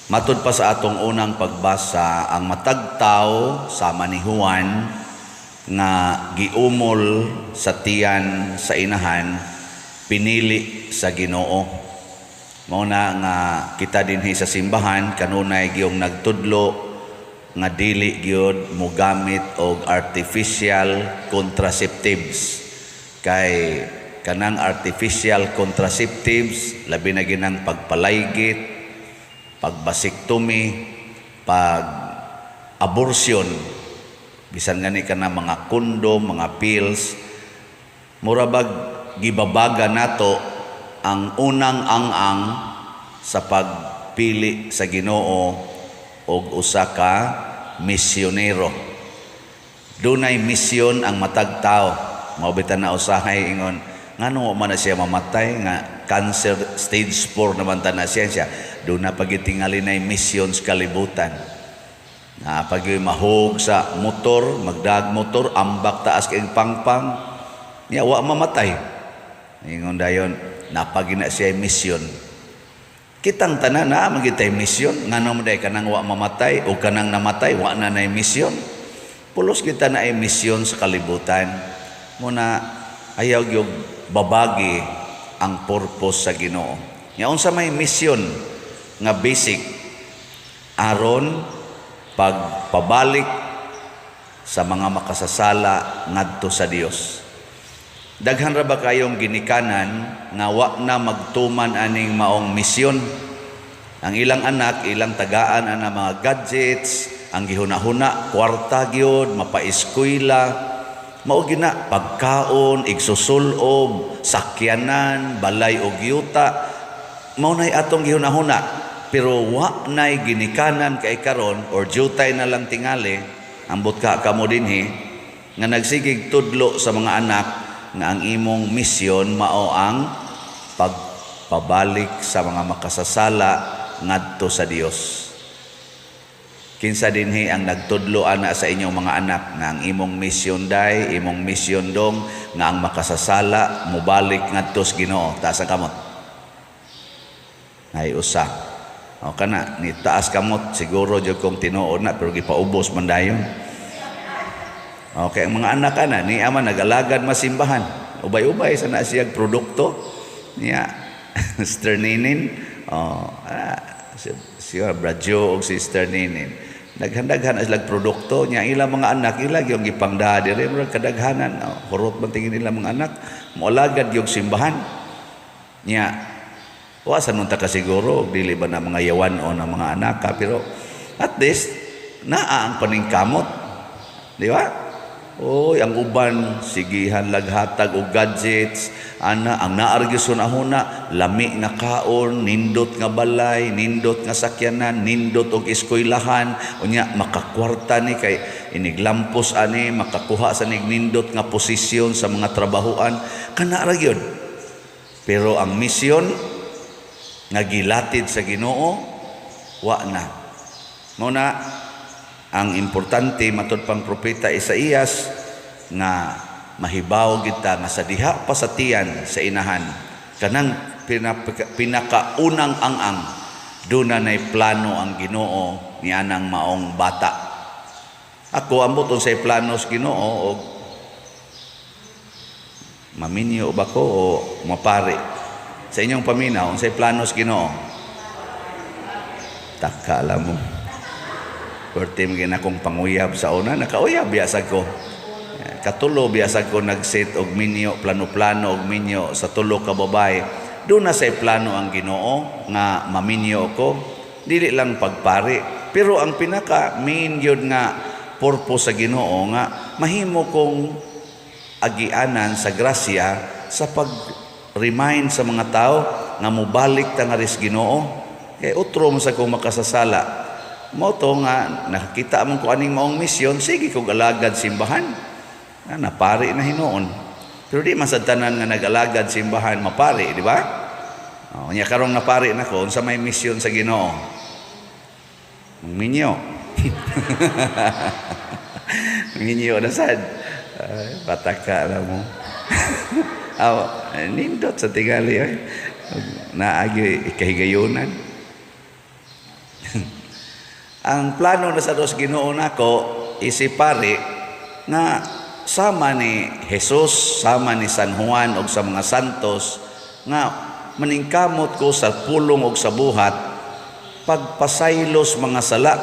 Matud pa sa atong unang pagbasa, ang matag tawo sama ni Juan nga giumol sa tiyan sa inahan, pinili sa Ginoo. Mao na nga kita dinhi sa simbahan kanunay giyong nagtudlo nga dili gyud mogamit og artificial contraceptives, kay kanang artificial contraceptives, labi na ginang pagpalaygit, pag-vasectomy, pag abortion, bisan gani kana mga kondom, mga pills, mura bag gibabaga nato ang unang ang-ang sa pagpili sa Ginoo og usa ka misyonero. Dunay misyon ang matag tao. Mao bitaw na usahay ingon, ngano man na siya mamatay nga cancer stage 4 naman ta na siya siya. Duna pa tingali nay misyon sa kalibutan. Na pag mahog sa motor, magdag motor, ambak taas kay pangpang, niya wa mamatay. Ingon dayon, napagina siya misyon. Kitang tanan na man gyud tay misyon, ngano man day kanang wa mamatay o kanang namatay wa na nay misyon? Pulos kita na ay misyon sa kalibutan. Muna ayaw gyud babagi ang purpose sa Ginoo. Nya unsa may misyon nga basic aron pagpabalik sa mga makasasala ngadto sa Dios? Daghan ra ba kayong ginikanan nga wa na magtuman aning maong misyon? Ang ilang anak, ilang tagaan ana mga gadgets, ang gihuna-huna, kwarta gyud, mapaeskwela, mao gina pagkaon, igsusulob, sakyanan, balay og yuta, mao nay atong gihuna-huna. Pero wa nay ginikanan kay karon or jutay na lang tingali, ambot ka kamo dinhi nga nagsigig tudlo sa mga anak nga ang imong misyon mao ang pagpabalik sa mga makasasala ngadto sa Dios. Kinsa dinhi ang nagtudlo ana sa inyong mga anak nga ang imong misyon day, imong misyon dong, nga ang makasasala mobalik ngadto sa Ginoo? Taas ang kamot. Ay usa. O kana ni taas kamot, siguro jud kong tinuod na, pero gipaubos man dayon. Okay, ang mga anak ana ni ama nag-alagad masimbahan. Ubay-ubay sa na siyag produkto niya, Sister Ninin. Oh, si Bradjo og si Sister Ninin. Daghan-daghan sila produkto niya, ilang mga anak ila yung gipangda diri, murag kadaghanan. Oh, hurot man tingin nila mga anak moalagad yung simbahan. Niya wa sa nunta ka siguro dili ba na mga yawan o na mga anak ka, pero at least naa ang paningkamot, di ba? Oy, ang uban sigihan laghatag og gadgets ana, ang naa gyud huna lami nga kaon, nindot nga balay, nindot nga sakyanan, nindot og eskwelahan, unya makakwarta ni kay iniglampos ani, makakuha sa nig nindot nga posisyon sa mga trabahoan, kana ra gyud. Pero ang misyon nga gilatid sa Ginoo, wa na. Mao na ang importante matud pang propeta Isaías nga mahibaw kita nga sa diha pa sa tiyan sa inahan, kanang pinakaunang ang-ang, duna nay plano ang Ginoo ni anang maong bata. Ako, ambot unsay plano sa Ginoo og maminyo ba ko o mapari. Sa inyong paminaw, unsay plano sa Ginoo? Taka alam mo. Perti mo akong panguyab sa una, nakauyab biyasag ko. Katulo biyasag ko nag-set og minyo, plano-plano og minyo sa tulo ka babae. Doon na say plano ang Ginoo nga maminyo ko. Dili lang pagpari. Pero ang pinaka main gyud nga purpose sa Ginoo nga mahimo kong agianan sa grasya sa pag-remind sa mga tao nga mobalik ta nga ris Ginoo. Kay utro mo sa kong makasasala. Mao to nga nakakita man ko aning maong misyon, sige kog alagad simbahan. Na napari na hinuon. Pero di man sa tanan nga nag-alagad simbahan mapari, di ba? Oh, nya karong napari na ko, unsa may misyon sa Ginoo? Minyo. Minyo na sad. Ay, pataka lang mo. Aw, nindot sa tingali ay. Naagi ikahigayunan. Ang plano na sa dos Ginoo nako isip pari nga sama ni Jesus, sama ni San Juan og sa mga santos nga maningkamot ko sa pulong og sa buhat pagpasaylos mga sala.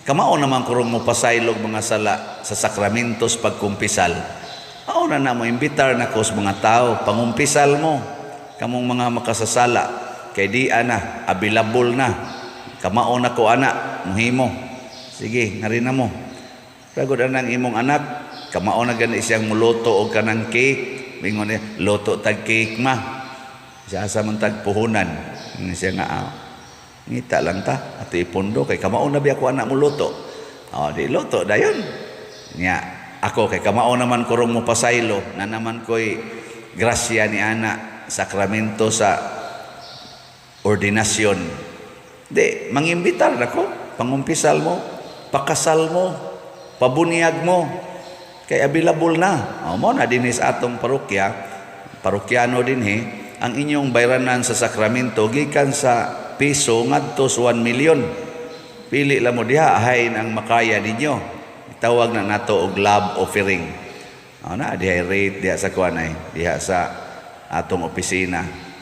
Kamao naman kurong mo pasaylog mga sala sa sakramentos pagkumpisal. Mao na na mo imbitar na ko sa mga tao, pangumpisal mo kamong mga makasasala kay di ana available na. Kamao na ko ana muhimo. Sige, ngari na mo. Ragod anang imong anak, kamao na gani siyang muluto og kanang cake. Mingon niya, "Luto tag cake, ma." Siya asa man tag puhunan. Ingon siya nga, "Ah, ngita lang ta ato ipondo kay kamao na biya ko anak mo luto." Oh, di luto dayon. Nya, ako kay kamao naman kurong mo pasaylo na naman ko'y grasya ni ana sakramento sa ordinasyon. Di, mangimbitar nako, pangumpisal mo, pakasal mo, pabunyag mo, kay available na. O, mo na dinhi sa atong parokya, parokyano dinhi, ang inyong bayranan sa sakramento gikan sa piso ngadto sa 1 million. Pili lang mo diha, ahay ang makaya ninyo. Tawag na nato og love offering. O na, diha rate diha sa kuan ay, diha sa atong opisina.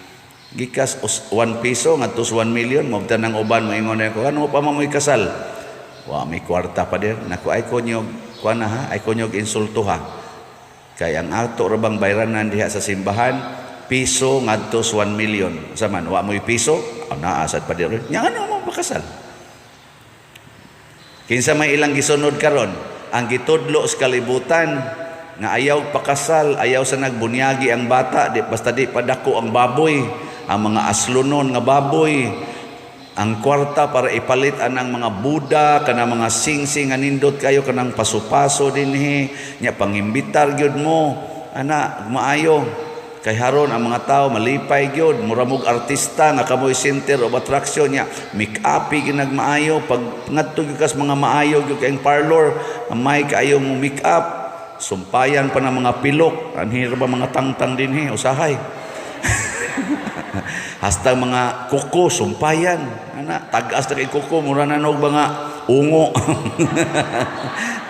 Gikas 1 piso ngadto sa 1 million, mobta ng uban moingon ko, "Ano pa man mo'y kasal? Wa may kwarta pa dir." Nako, ay konyog kuan na ha, ay konyog insulto ha. Kay ang ato ra bang bayranan diha sa simbahan piso ngadto sa 1 million. Sa man wa mo'y piso, oh, naa sad pa dir. Nya ano mo pakasal? Kinsa may ilang gisunod karon? Ang gitudlo sa kalibutan nga ayaw pakasal, ayaw sa nagbunyagi ang bata, di basta di padako ang baboy, ang mga aslonon nga baboy, ang kwarta para ipalit anang mga Buda, kanang mga singsing nga nindot kayo, kanang paso-paso dinhi, nya pangimbitar gyud mo, ana maayo. Kay haron ang mga tao malipay gyud, mura mog artista nga kamoy center of attraction nya, make up ginag maayo pag ngadto gyud kas mga maayo gyud kayong parlor, amay kaayo mo make up, sumpayan pa ng mga pilok, anhi ra ba mga tangtang dinhi usahay. Hasta mga kuko sumpayan, ana tag-as na kay kuko, mura na nog mga ungo.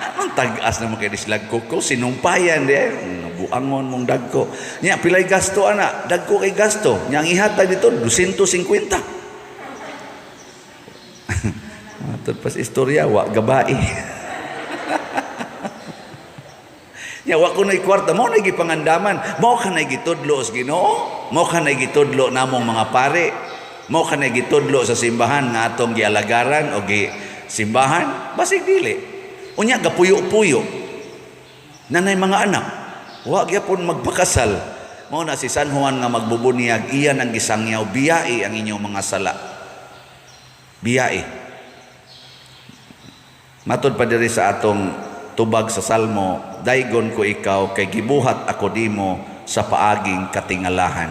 Anong tag-as naman kay dislag kuko sinumpayan di ay buangon mong dagko. Nya pilay gasto ana, dagko kay gasto. Nya ang ihatag dito 250. Matod pas istorya wa gabai. Nya wa ko nay kwarta mo na gipangandaman, mao ka na gitudlo sa Ginoo, mao ka na gitudlo namong mga pare, mao ka na gitudlo sa simbahan nga atong gialagaran o gi simbahan, basig dili. Unya gapuyo-puyo. Nanay mga anak, wa gyapon magpakasal. Mao na si San Juan nga magbubunyag, iyan ang gisangyaw, biyai ang inyong mga sala. Biyai. Matod pa diri sa atong tubag sa Salmo, "Daygon ko ikaw kay gibuhat ako nimo sa paaging katingalahan."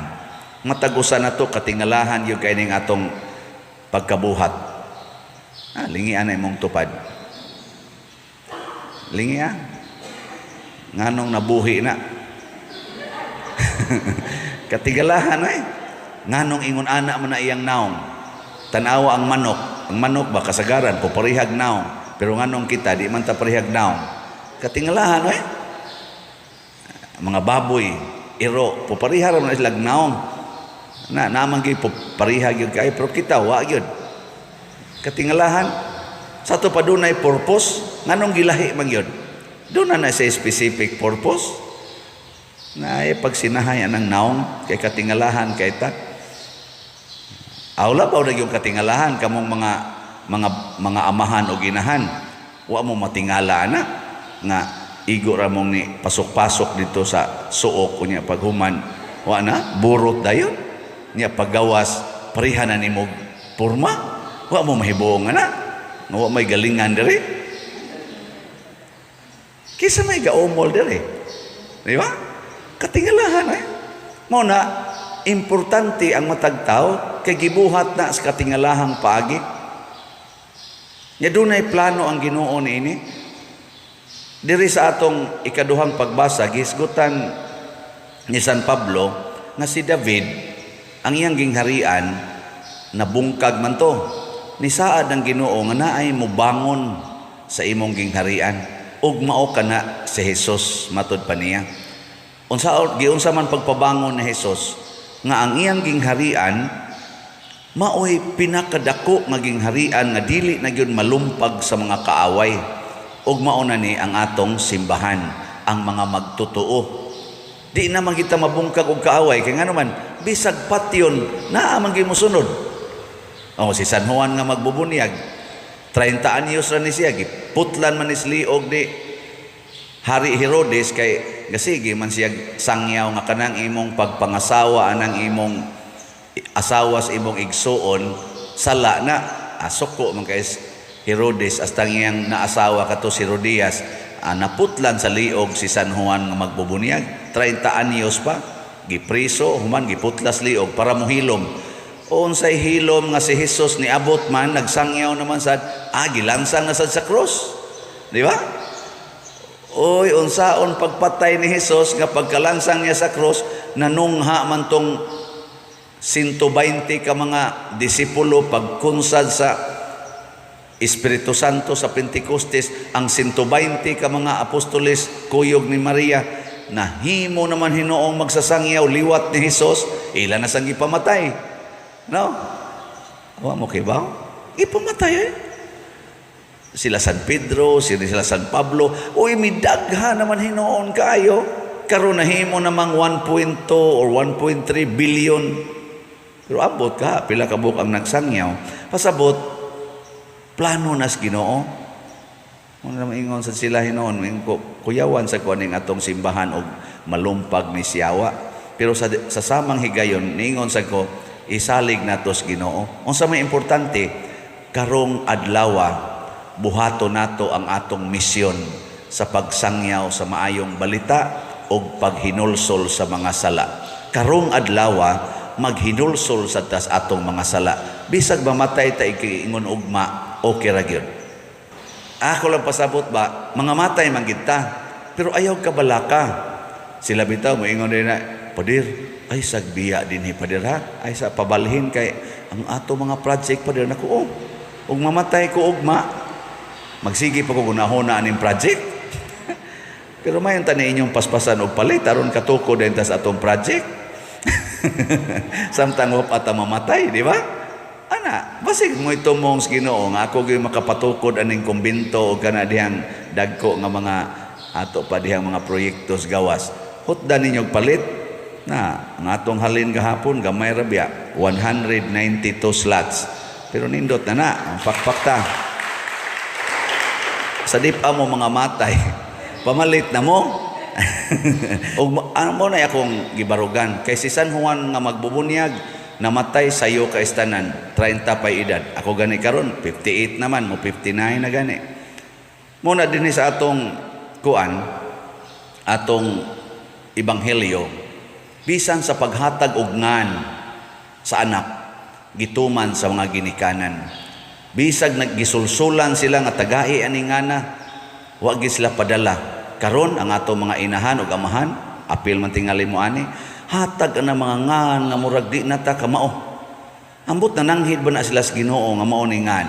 Matag usa na to katingalahan gyud kay ning atong pagkabuhat. Ah, lingian na imong tupad. Lingi ah. Nganong nabuhi na? Katigalahan ay. Nganong ingon ana man na iyang naong. Tanawa ang manok. Ang manok ba kasagaran puparihag naong. Pero nganong kita di man ta parihag naong. Katingalahan ay. Mga baboy, iro, pupariha ra man sila naong. Na naman gyud pupariha gyud kay pero kita wa gyud. Katingalahan sa ato pa dunay purpose, nganong gilahi man gyud. Doon na na sa specific purpose na ay pagsinahay anang naong kay katingalahan kay ta. Awla ba yung katingalahan kamong mga amahan o ginahan? Wa mo matingala ana nga igo ra mong ni pasok-pasok dito sa suok, unya paghuman wa na burot dayon, nya paggawas pareha na nimo porma. Wa mo mahibuong ana nga wa may galingan diri kaysa may gaumol diri, di ba? Katingalahan eh. Mao na importante ang matag tao kay gibuhat na sa katingalahang paagi. Nya dunay plano ang Ginoo niini. Diri sa atong ikaduhang pagbasa, gihisgutan ni San Pablo nga si David ang iyang gingharian nabungkag man to. Nisaad ang Ginoo nga naay mobangon sa imong gingharian ug mao kana si Jesus, matud pa niya. Unsa giunsa man pagpabangon ni Jesus nga ang iyang gingharian maoy pinakadako nga gingharian nga dili na gyud malumpag sa mga kaaway, ug mao na ni ang atong simbahan, ang mga magtotoo? Di na man kita mabungkag og kaaway kay ngano man bisag patyon naa man gyud mosunod. Oh, si San Juan nga magbubunyag, 30 anyos ra ni siya, giputlan man ni liog ni Hari Herodes kay gasige man siya sangyaw nga kanang imong pagpangasawa anang imong asawa sa imong igsuon, sala na. Asuko man kay Herodes hasta iyang naasawa kato si Herodias. Naputlan sa liog si San Juan nga magbubunyag, 30 anyos pa, gipriso, human giputlas liog para mohilom. Unsay hilom nga si Jesus niabot man, nagsangyaw naman sad, gilansang na sad sa krus, di ba? Oy, unsaon pagpatay ni Jesus nga pagkalansang niya sa krus, nanungha man tong 120 ka mga disipulo pagkunsad sa Espiritu Santo sa Pentecostes, ang 120 ka mga apostoles kuyog ni Maria, nahimo naman hinoong magsasangyaw liwat ni Jesus, ila na sang gipamatay. No? Wa mo kay ba? Ipamatay eh. Sila San Pedro, sila San Pablo, uy, midagha naman hinoon kaayo. Karon nahimo namang 1.2 or 1.3 billion. Pero abot ka, pila ka buok ang nagsangyaw. Pasabot, plano nas Ginoo. Mo na maingon sa sila hinoon, ingon ko, kuyawan sa kuaning atong simbahan og malumpag ni siyawa. Pero sa samang higayon, niingon sa ko, isalig nato sa Ginoo. Unsa may importante, karong adlawa, buhato nato ang atong misyon sa pagsangyaw sa maayong balita o paghinulsol sa mga sala. Karong adlawa, maghinulsol sa tas atong mga sala. Bisag mamatay ta ikiingon ugma, okay ra gyud. Ako lang pasabot ba, mga matay man gid ta. Pero ayaw ka balaka. Sila bitaw moingon din na, "Padir, ay sagbiya dinhi, padir, ha. Ay sa pabalhin kay ang ato mga project, padir." Naku, oh. Ug mamatay ko ugma, magsige pa ko gunahona aning project. Pero mayon tani inyong paspasan og palit aron katukod din tas atong project. Samtang wa pa ta mamatay, di ba? Ana, basig mo itumong sa Ginoo nga ako gyud makapatukod aning kumbento o kana dihang dagko nga mga ato pa dihang mga proyekto sa gawas. Hutdan ninyo og palit na ang atong halin gahapon gamay ra biya, 192 slots. Pero nindot na na, ang pakpak ta. Sa di pa mo mga matay, pamalit na mo. Ug ano mo na akong gibarugan kay si San Juan nga magbubunyag namatay sayo ka istanan, 30 pa edad. Ako gani karon 58 naman mo, 59 na gani. Muna dinhi sa atong kuan, atong ebanghelyo, bisan sa paghatag og ngan sa anak, gituman sa mga ginikanan. Bisag naggisulsulan sila nga tagai ani ngana, wa gyud sila padala. Karon ang ato mga inahan ug amahan, apil man tingali mo ani, hatag ana mga ngan nga murag di na ta kamao. Ambot na nanghid ba na sila sa Ginoo nga mao ni ngan.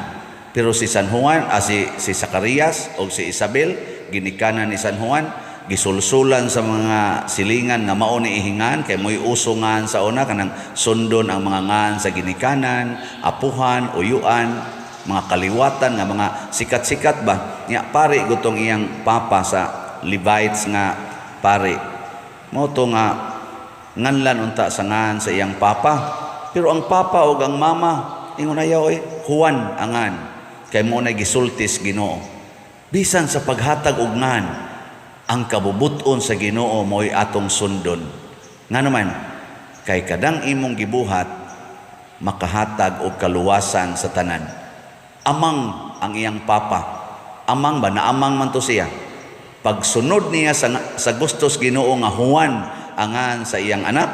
Pero si San Juan, si Zacarias o si Isabel, ginikanan ni San Juan, gisulsulan sa mga silingan nga mao ni ihingan kay mo'y uso ngan sa una, kanang sundon ang mga ngan sa ginikanan, apuhan, uyuan, mga kaliwatan nga mga sikat-sikat ba. Nya pari gutong iyang papa sa Levites nga pari. Mao to nga nganlan unta sa ngan sa iyang papa. Pero ang papa ug ang mama ingon, "Ayaw oy, Juan angan kay mo na gisultis Ginoo." Bisan sa paghatag og ngan, ang kabubut-on sa Ginoo mo'y atong sundon. Ngano man, kay kadang imong gibuhat makahatag og kaluwasan sa tanan. Amang ang iyang papa. Amang ba, naamang man to siya. Pagsunod niya sa gustos Ginoo nga Juan angan sa iyang anak,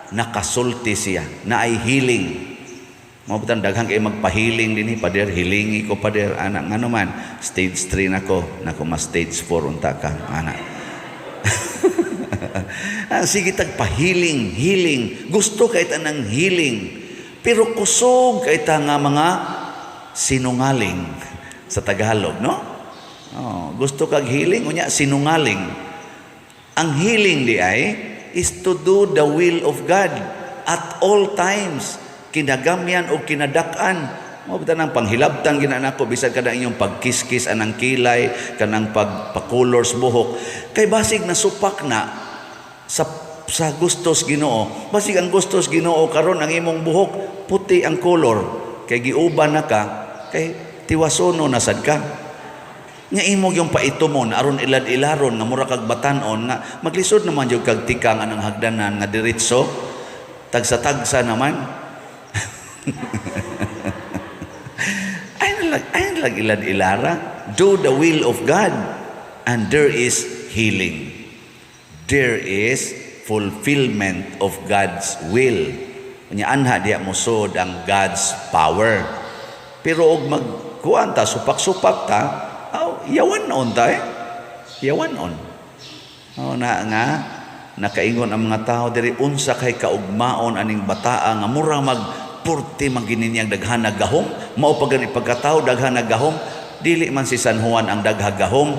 nakasulti siya, naay healing. Mao butang daghan kay magpahealing dinhi, "Pader, hilingi ko, pader," ana. Ngano man, "Stage 3 na ko." Nako, mas stage 4 unta ka, ana. Sige tag pahealing, healing. Gusto kay ta ng healing. Pero kusog kay ta nga mga sinungaling sa Tagalog, no? Oh, gusto kag healing, unya sinungaling. Ang healing diay is to do the will of God at all times, kinagamyan o kinadak-an. Mao ba nang panghilabtan gina nako bisan kada inyong pagkiskis anang kilay, kanang pagpa-colors buhok, kay basig nasupak na sa gustos Ginoo. Basig ang gustos Ginoo karon ang imong buhok puti ang color, kay giuban na ka, kay tiwasono na sad ka. Nga imo yung paitumon aron ilad-ilaron nga mura kag batan-on, nga maglisod naman jud kag tikang anang hagdanan nga diretso, tagsa-tagsa naman. Ay lang ilad-ilara. Do the will of God and there is healing. There is fulfillment of God's will. Unya anha diha mosud ang God's power. Pero og magkuan ta, supak-supak ta, aw, yawan on ta eh. Yawan on. Oh, na nga nakaingon ang mga tao diri, unsa kay kaugmaon aning bataa nga mura mag purti man gini niyang daghan gahom, mao pa gani pagkatao daghan gahom. Dili man si San Juan ang daghang gahom,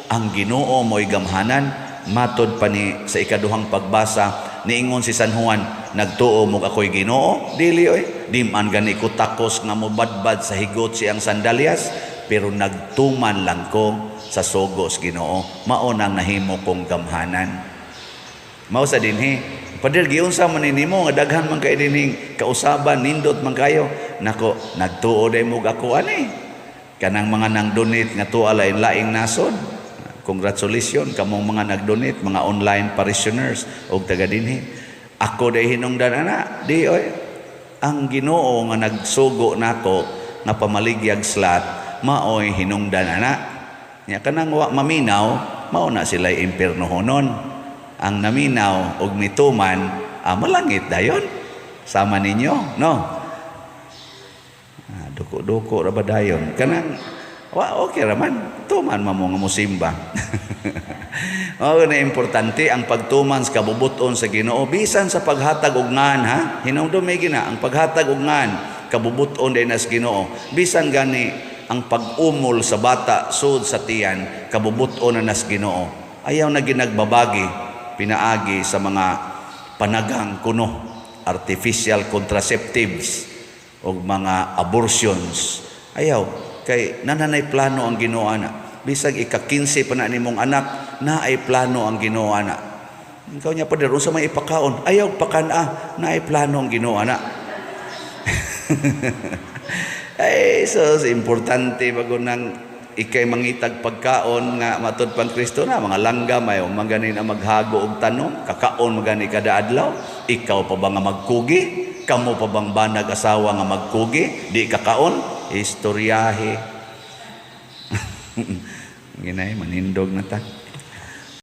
ang Ginoo mo'y gamhanan. Matod pa ni sa ikaduhang pagbasa, niingon si San Juan, "Nagtuo mo ako'y Ginoo? Dili oy, di man gani ko takos nga mobadbad sa higot siyang sandalyas, pero nagtuman lang ko sa sugos Ginoo, mao nang nahimo kong gamhanan." Mao sa dinhi, "Pader, giunsa man nimo nga daghan man kay dinhing kausaban, nindot man kayo." Nako, nagtuo day mo ako ani. Kanang mga nang donate nga tuwa lain laing nasod. Congratulations kamong mga nag-donate, mga online parishioners og taga dinhi. Ako day hinungdan ana, di oy. Ang Ginoo nga nagsugo nako nga pamaligyag slot, maoy hinungdan ana. Nya kanang wa maminaw, mao na sila impiernohonon. Ang naminaw og mituman, malangit dayon. Sama ninyo, no? Ah, duko-duko ra ba dayon? Kanang wa okay ra man, tuman man mo nga musimba. Mao na importante ang pagtuman sa kabubuton sa Ginoo bisan sa paghatag og ngan ha. Hinumdum gina ang paghatag og ngan, kabubuton din sa Ginoo. Bisan gani ang pag-umol sa bata sud sa tiyan, kabubuton na nas Ginoo. Ayaw na ginagbabagi pinaagi sa mga panagang kuno, artificial contraceptives o mga abortions. Ayaw kay nananay plano ang Ginoo ana. Bisag ika-15 pa na nimong anak, naay plano ang Ginoo ana. Ikaw niya, "Pader, unsa may ipakaon?" Ayaw pakan-a, naay plano ang Ginoo ana. Ay, so importante bago nang ikay mangitag pagkaon nga matud pang Kristo na mga langgam, ayo man gani na maghago og tanom, kakaon magani kada adlaw. Ikaw pa ba nga magkugi? Kamo pa bang banag asawa nga magkugi, di kakaon? Istoryahe. Ginay manindog na ta.